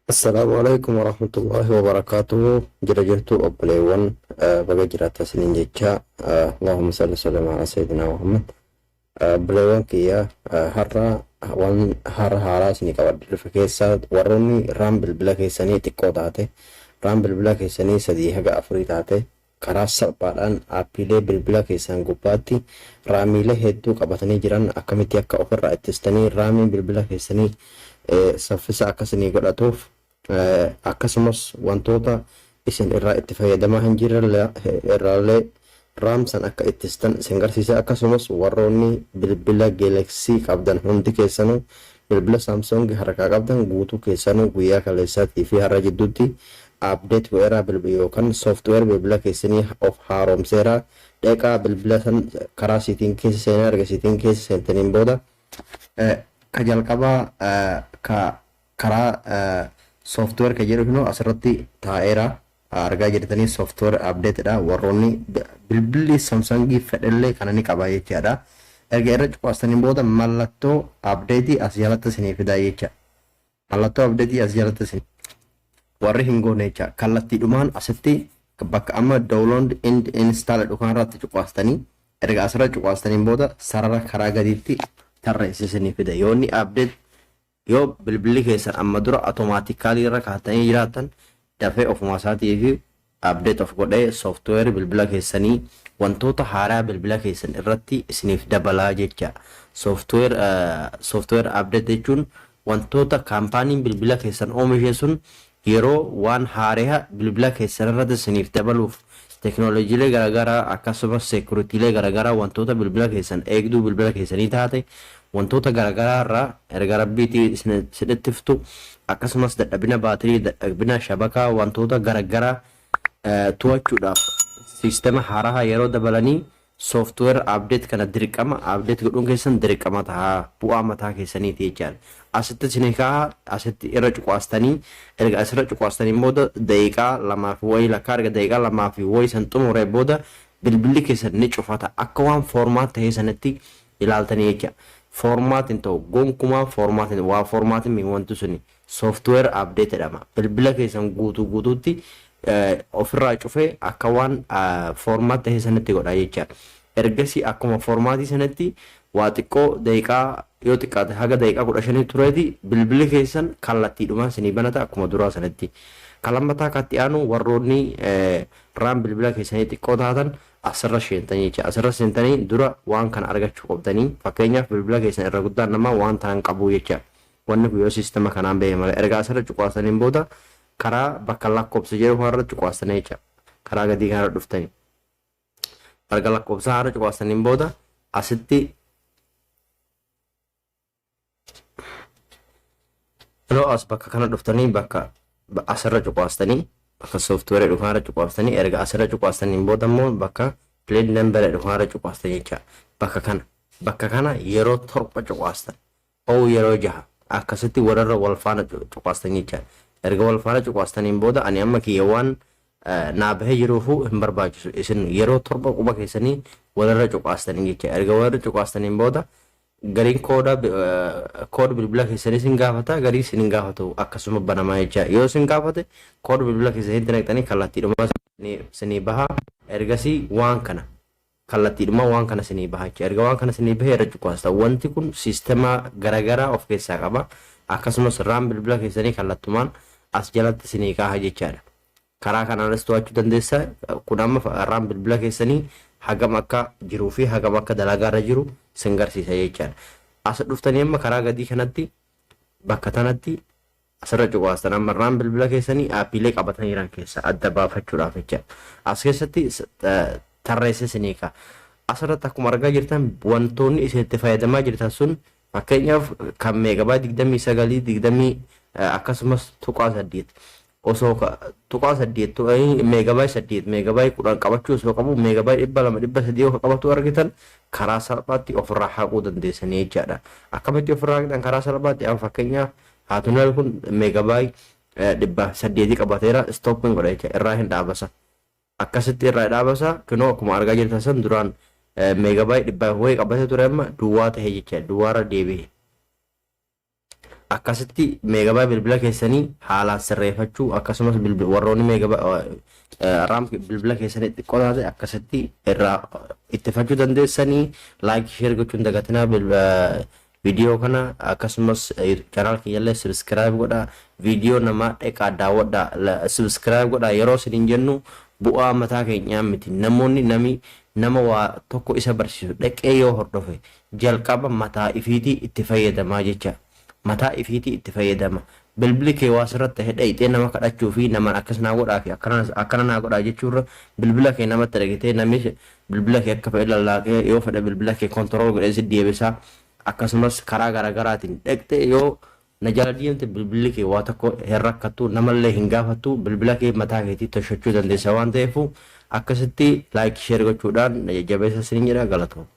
Assalaamu alaikum warahmatullahi wabarakatuh. Jira jirtu obboleewwan, baga jiraata isiniin jecha. Allahumma salli sallam ala sayyidina Muhammad. Obboleewwan kiyya, har'a waan har'a haaraa isinii qabadhe dhufe keessaa, warroonni RAM bilbila keessanii xiqqoo taate, RAM bilbila keessanii 3 haga 4 taate, karaa salphaadhaan aappiilee bilbila keessan gubbaatti RAMiilee hedduu qabatanii jiran akkamitti akka ofirraa ittistanii RAMiin bilbila keessanii saffisa akkasinii godhatuuf, akkasumas wantoota isin irraa itti fayyadamaa hin jirre irraallee RAM san akka ittistan isin garsiisa. Akkasumas warroonni bilbila Galaxy qabdan hundi keessanuu, bilbila Samsung harkaa qabdan guutuu keessanuu, guyyaa kaleessaatii fi har'a jidduutti update godheeraa bilbila yookaan software bilbila keessanii of haaromseera. Dheqaa bilbila san karaa setting keessa seenaa. Erga setting keessa seentaniin booda ka jalqabaa ka karaa software ka jedhu kunoo asirratti taa'eera, argaa jirtanii, software update dha. Warroonni bilbilli Samsungii fedhellee kana ni qaba jechaadha. Erga irra cuqaastaniin booda mallattoo update as jalatti isinii fidaa jecha. Mallattoo update as jalatti isin warri hin goone jecha, kallattiidhumaan asitti bakka amma download and install dhukaan irratti cuqaastanii, erga asirra cuqaastaniin booda sarara karaa gadiitti tarreesse isinii fida. Yoo inni update, yoo bilbilli keessan amma dura automatically irra kaatanii jiraatan, dafee ofuma isaatii fi update of godhee software bilbila keessanii wantoota haaraa bilbila keessan irratti isiniif dabalaa jecha. Software update jechuun wantoota kaampaaniin bilbila keessan oomishe sun yeroo waan haaraa bilbila keessan irratti isiniif dabaluuf, teekinooloojiilee garaagaraa akkasumas seekuriitiilee garaagaraa, wantoota bilbila keessan eegduu bilbila keessanii taate, wantoota garaagaraa irraa erga rabbiitii isinittiftu, akkasumas dadhabina baatirii, dadhabina shabakaa, wantoota garaagaraa to'achuudhaaf siistema haaraa yeroo dabalanii software update kana dirqama update godhuun keessan dirqama ta'a, bu'aa mataa keessaniiti jechaadha. Asitti isin kaa asitti irra cuqaastanii, erga asirra cuqaastanii booda daqiiqaa lamaa fi wayii lakkaa. Erga daqiiqaa lamaa fi wayii san xumuree booda bilbilli keessan ni cufata, akka waan format ta'ee sanatti ilaaltanii jecha. Format hin ta'u gonkumaa, format waa format mi wanti suni software update jedhama. Bilbila keessan guutuu guutuutti ofirraa cufee akka waan format ta'ee sanatti godha jecha. Ergasii akkuma formatii sanatti waa xiqqoo daqiiqaa, yoo xiqqaate haga daqiiqaa 15 tureeti, bilbilli keessan kallattiidhumaan isinii banata akkuma duraa sanatti. Kan lammataa katti aanu, warroonni RAM bilbila keessanii xiqqoo taatan asirra seentanii jecha. Asirra seentanii dura waan kana argachuu qabdanii. Fakkeenyaaf, bilbila keessan irra guddaan namaa waan ta'an qabu jecha. Wanni kun yoo siistema kanaan bahe malee. Erga asirra cuqaasaniin booda karaa bakka lakkoofsa jedhu kanarra cuqaasanii jecha. Karaa gadii kanarra dhuftanii. Erga lakkoofsa haara cuqaasaniin booda asitti yeroo as bakka kana dhuftanii, bakka asirra cuqaastanii, bakka software dhufaarra cuqaastanii, erga asirra cuqaastaniin booda immoo bakka build number dhufaarra cuqaastan jecha. Bakka kana yeroo torba cuqaastan oo yeroo jaha akkasitti warra wal faana cuqaastan jecha. Erga wal faana cuqaastaniin booda, ani amma kiyya waan naa bahee jiruufu hin barbaachisu, isin yeroo torba quba keessanii walirra cuqaastanii jecha. Erga walirra cuqaastaniin booda gariin kooda kooda bilbila keessanii isin gaafata, garii isin hin gaafatu, akkasuma banamaa jecha. Yoo isin gaafate kooda bilbila keessanitti naqxanii kallattiidhuma isinii baha. Ergasii waan kana kallattiidhuma waan kana isinii baha jecha. Erga waan kana isinii bahee irra cuqaasta. Wanti kun siistema garaagaraa of keessaa qaba, akkasumas RAM bilbila keessanii kallattumaan as jalatti isinii kaaha jechaadha. Karaa kanaanis to'achuu dandeessa. Kun amma RAM bilbila keessanii hagam akka jiruu fi hagam akka dalagaarra jiru sin garsiisa jechaadha. As dhuftanii amma karaa gadii kanatti bakka tanatti asirra cuqaastan. Amma RAM bilbila keessanii aappiilee qabatanii jiran keessa adda baafachuudhaaf jecha as keessatti tarreessa isinii ka'a. Asirratti akkuma argaa jirtan, wantoonni isin itti fayyadamaa jirtan sun, fakkeenyaaf kan megabyte 29, digdamii akkasumas tuqaa saddeet osoo tuqaa saddeet, megabyte 8, megabyte 10 qabachuu osoo qabu, megabyte 200, 300 yoo qabatu argitan, karaa salphaatti ofirraa haquu dandeessanii jechaadha. Akkamitti ofirraa haqxan karaa salphaatti? Amma fakkeenyaaf haatunaal kun megabyte 800 qabateera, stoppiin godha jecha, irraa hin dhaabasa. Akkasitti irraa dhaabasa. Kunoo akkuma argaa jirtan san duraan megabyte dhibba wayii qabatee ture, amma duwwaa ta'e jecha, duwwaarra deebi'e. Akkasitti megabyte bilbila keessanii haalaan sirreeffachuu, akkasumas warroonni megabyte RAM bilbila keessanii xiqqoo taate akkasitti irraa ittifachuu dandeessanii. Like, share gochuun dagatinaa viidiyoo kana. Akkasumas channel kiyyallee subscribe godhaa, viidiyoo namaa dheqaa daawwadhaa, subscribe godhaa. Yeroo isiniin jennu bu'aa mataa keenyaa miti. Namoonni nami nama waa tokko isa barsiisu dhaqee yoo hordofe jalqaba mataa ifiitii itti fayyadamaa jecha, mataa ifiitii itti fayyadama. Bilbilli kee waa sirratti ta'e dhayxee nama kadhachuu fi namaan akkas naa godhaa fi akkana naa godhaa jechuurra, bilbila kee namatti dhaqitee namni bilbila kee akka fedhe lallaaqee, yoo fedhe bilbila kee control godhee si deebisaa. Akkasumas karaa garaagaraatiin dhaqxee yoo na jala deemte, bilbilli kee waa tokko hin rakkattu, namallee hin gaafattu, bilbila kee mataa keetii toshachuu dandeessa waan ta'eef, akkasitti like, share gochuudhaan na jajjabeessa isiniin jedha. Galatooma.